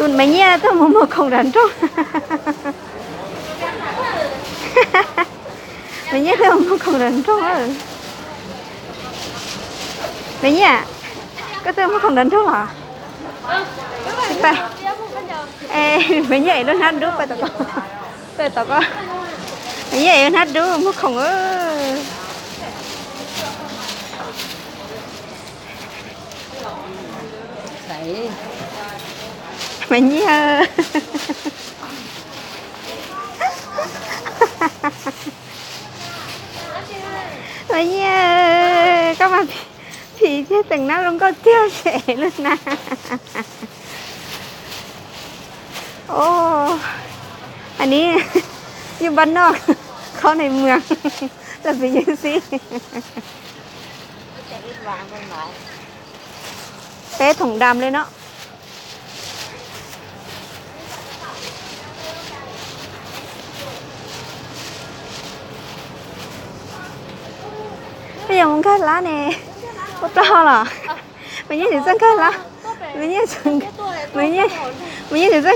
Tus Maiv Nyiaj tuaj mus muag khoom nram nroog. Maiv Nyiaj tuaj mus muag khoom nram nroog. Maiv Nyiaj, koj tuaj muag khoom nram nroog los? Maiv Nyiaj ev lub hnab dub pais tom ko. Pais tom ko. Maiv Nyiaj ev lub hnab dub muag khoom. Maiv Nyiaj, Maiv Nyiaj, koj mas phim thiab teem nab zoo nkauj tiag, ev lub hnab. Ov, a ni, yus npaj noj qhov neeg muag los pim yeej xib. Peb thoom dam li no. Peb yuav mus nkag hlab ne. Ua plaub hau los? Maiv Nyiaj tsis txawj nkag hlab. Maiv Nyiaj tsis txawj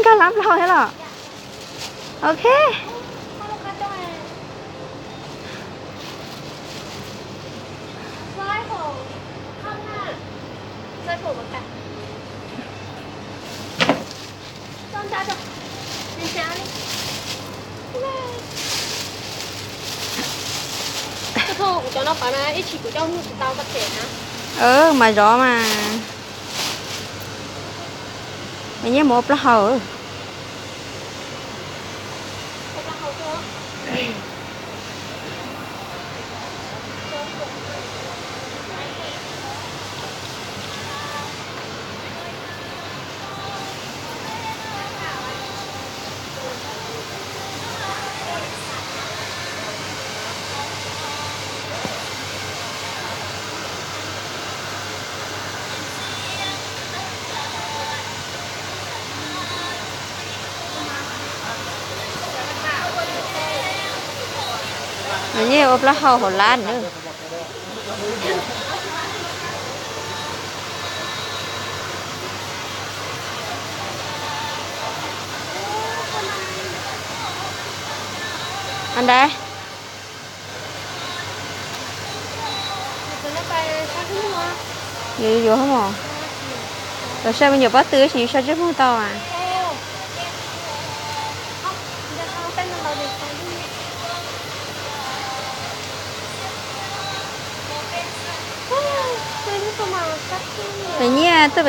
nkag hlab plaub hau thiab los? Ok. Mas zov mas. Maiv Nyiaj mus ua plaub hau. Nws yeej ua plaub hau hauv lab na. Ntawd. Yus yuav mos. Los saib me nyuam pob tw tsis yus so tsej muag tau as. Nws nyiaj tuaj